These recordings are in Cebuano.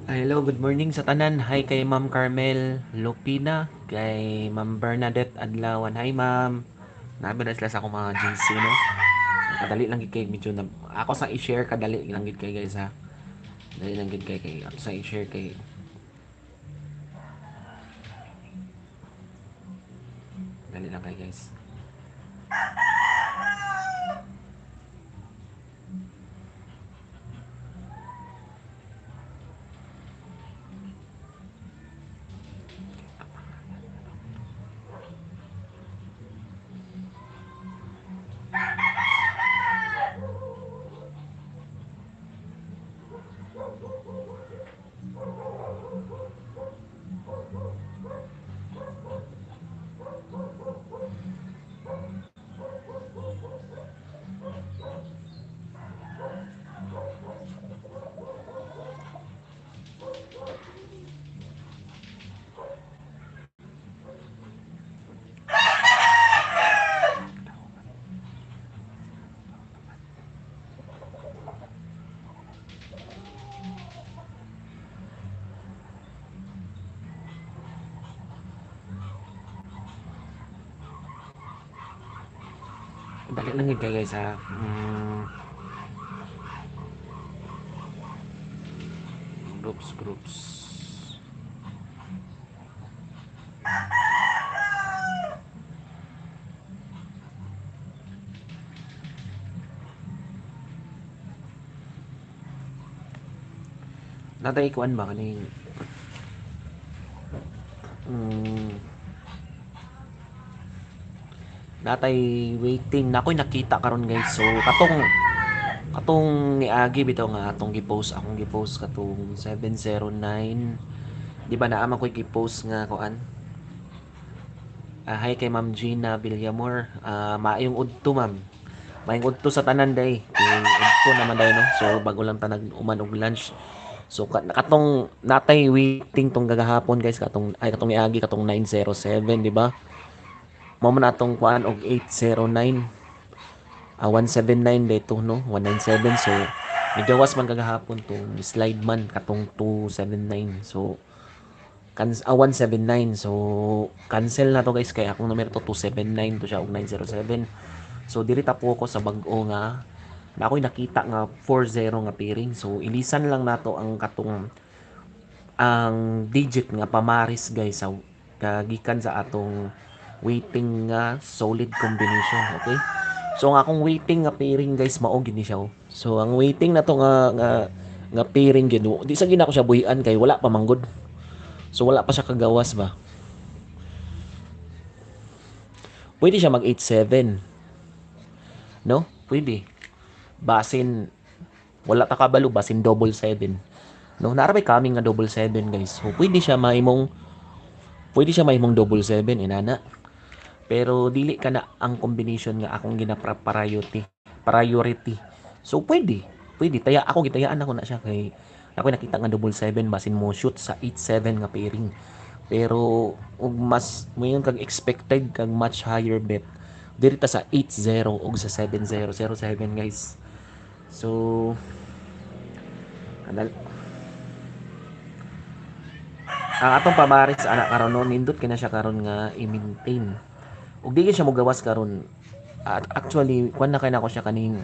Hello, good morning sa tanan. Hi kay Ma'am Carmel Lupina, kay Ma'am Bernadette Adlawan. Hi ma'am. Nabi na sila sa akong mga GC, no? So, kadali lang gid kay medyo na, ako sa i-share kadali lang gid kay guys ha. Dali lang gid kay kay ako sa i-share kay dali lang kay guys. Dali lang gid kay guys ha. Groups groups. Natay kuan ba kaning natay waiting na ako'y nakita karon guys. So katong katong niagi bitaw nga atong gi-post, akong gi-post katong 709. Di ba naa man ko'y gi-post nga kuan? Hi kay Ma'am Gina Villamor. Maayong udto ma'am. Maayong udto sa tanan day. Kay udto naman day no. So bago lang ta nag-uman og lunch. So katong natay waiting tong gagahapon guys, katong ay katong niagi katong 907, di ba? Mao man atong kuan og 809. 179 dito no, 197. So migawas man kagahapon tong slide man katong 279. So 179. So cancel na to guys kay akong numero to 279 to siya og 907. So diri ta po ko sa bag-o nga na ako'y nakita nga 40 nga pairing. So ilisan lang nato ang katong ang digit nga pamaris guys sa kagikan sa atong waiting nga solid combination, okay? So ang akong waiting nga pairing guys mao gid ni siya. Oh. So ang waiting na to nga nga nga pairing gid di sa gid nako siya buhian kay wala pa manggod. So wala pa siya kagawas ba. Pwede siya mag 87. No? Pwede. Basin wala ta kabalo basin double 7. No, naa ra bay coming nga double 7 guys. So pwede siya mahimong double 7 inana. Pero dili ka na ang combination nga akong gina-priority. Priority. So pwede. Pwede taya ako gitayaan ako na siya kay ako nakita nga double 7 basin mo shoot sa 87 nga pairing. Pero ug mas moingon kag expected kag much higher bet diri ta sa 80 ug sa 7007 guys. So anal ang atong pamaris ana karon no, nindot kay na siya karon nga i-maintain. Ug di siya mogawas karon. Actually kuan na kay nako siya kaning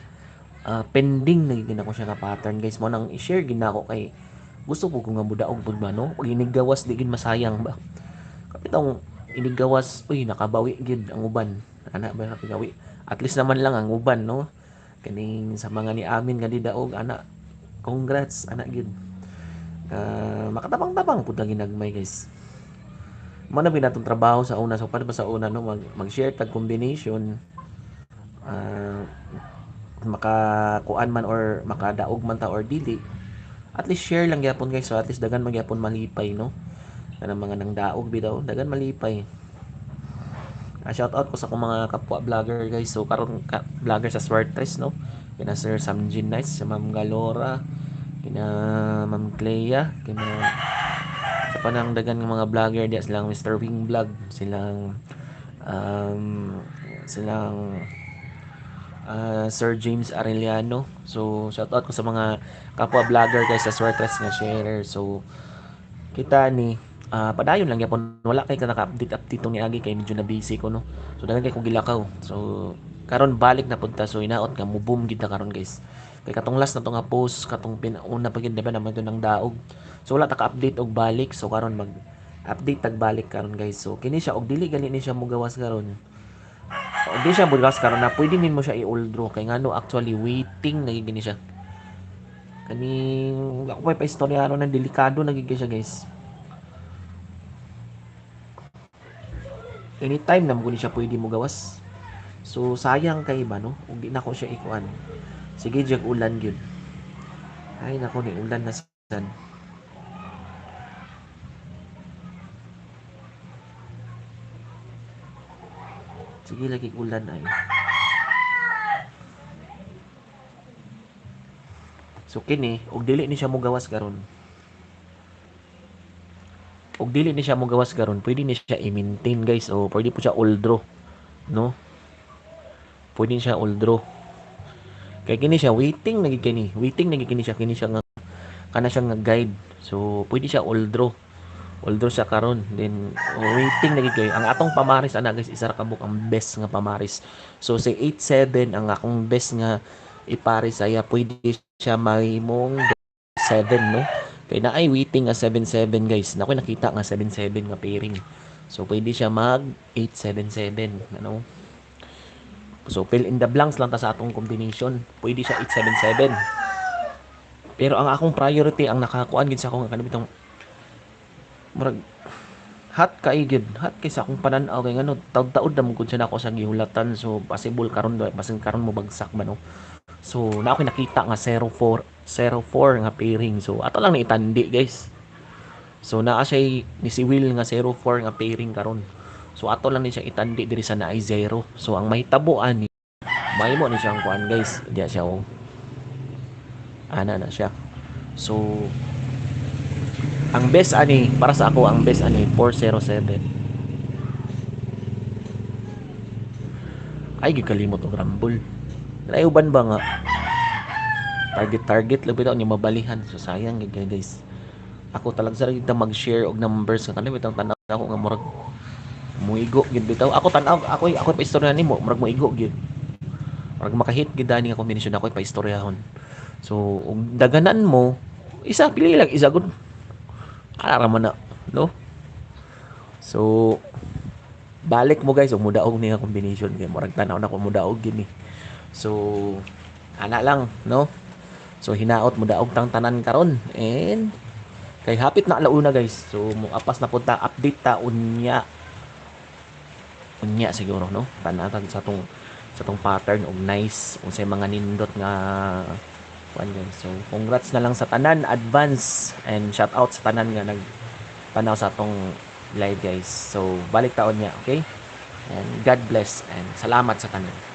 pending na gid nako siya nga pattern guys. Mo nang i-share gid nako kay gusto ko nga mudaog pud ba no. Pag iniggawas di gid masayang ba. Kapitong iniggawas, uy nakabawi gid ang uban. Ana ba nakabawi? At least naman lang ang uban no. Kaning sa mga ni amin nga di daog ana, congrats ana gid. Makatabang-tabang pud lang ginagmay guys. Mo na binatong trabaho sa una, so paano ba sa una no mag-share tag combination, makakuan man or makadaog man ta or dili, at least share lang gyapon guys. So at least dagan magyapon malipay no, kanang mga nang daog bitaw dagan malipay. Shout out ko sa akong mga kapwa vlogger guys. So karon ka, vlogger sa Swartres no, kina Sir Samjin Nice, si Ma'am Galora, kina Ma'am Clea, kina sa panang dagan ng mga vlogger diya, silang Mr. Wing Vlog, silang silang Sir James Arellano. So shout out ko sa mga kapwa vlogger guys sa Swertres nga share. So kita ni padayon lang gyapon, wala kay naka-update update tong niagi kay medyo na busy ko, no. So daghan kay kong gilakaw. So karon balik na pud ta, so hinaot nga mo boom gid ta karon guys. Kay katong last na to nga post, katong pinauna pa gid diba naman to ng daog. So wala ta ka-update og balik. So karon mag update tag balik karon guys. So kini siya og dili gani ni siya mogawas karon. Og di siya mogawas karon na pwede nimo siya i-all draw kay ngano actually waiting na gid ni siya. Kaning ako pa istorya aron na delikado na gid siya guys. Anytime na mo ni siya pwede mogawas. So sayang kay ba no, ug di nako siya ikuan. Sige jag ulan gyud. Ay nako ni ulan na san. Sige lagi ulan ay. So kini og dili ni siya mogawas karon. Og dili ni siya mogawas karon, pwede ni siya i-maintain guys o pwede po siya all draw, no? Pwede siya all draw. Kay kini siya waiting na gid kini, waiting na gid kini siya, kini siya nga kana siya nga guide. So pwede siya all draw. All draw siya karon, then waiting na gid kay ang atong pamaris ana guys, isa ra ka buok ang best nga pamaris. So si 87 ang akong best nga ipares saya, pwede siya mahimong 7, no? Kay naay waiting nga 77 guys. Nakoy nakita nga 77 nga pairing. So pwede siya mag 877, ano? So fill in the blanks lang ta sa atong combination. Pwede siya 877. Pero ang akong priority ang nakakuan gid sa akong kanang murag hot kay gid, hot kay sa akong panan-aw kay ngano taud-taud na mo gud siya nako sa gihulatan. So possible karon basin karon mo bagsak ba, no? So na ako nakita nga 04 04 nga pairing. So ato lang ni itandi guys. So naa siya ni si Will nga 04 nga pairing karon. So ato lang ni siya itandi diri sa naay 0. So ang mahitabo ani mahimo ni siyang kuan guys. Diya siya oh. Ana na siya. So ang best ani para sa ako, ang best ani 407. Ay gikalimot og rumble. Naay uban ba nga target lang bitaw niya mabalihan. So sayang gid guys. Ako talaga sa kita mag-share og numbers nga kanang bitang tan-aw ako nga murag muigo gid bitaw. Ako tan-aw ako pa istorya nimo murag muigo gid. Murag makahit gid ani nga kombinasyon ako pa istoryahon. So og daganan mo isa pili lang isa gud. Ara man na, no? So balik mo guys og mudaog ni nga combination kay murag tan-aw na ko mudaog gid ni. So ana lang, no? So hinaot mudaog tang tanan karon and kay hapit na alauna guys. So mo apas na punta update ta unya. Unya siguro, no? Tanatan sa tong pattern og nice unsay mga nindot nga kuan guys. So congrats na lang sa tanan advance and shout out sa tanan nga nagtanaw sa atong live guys. So balik taon niya, okay? And God bless and salamat sa tanan.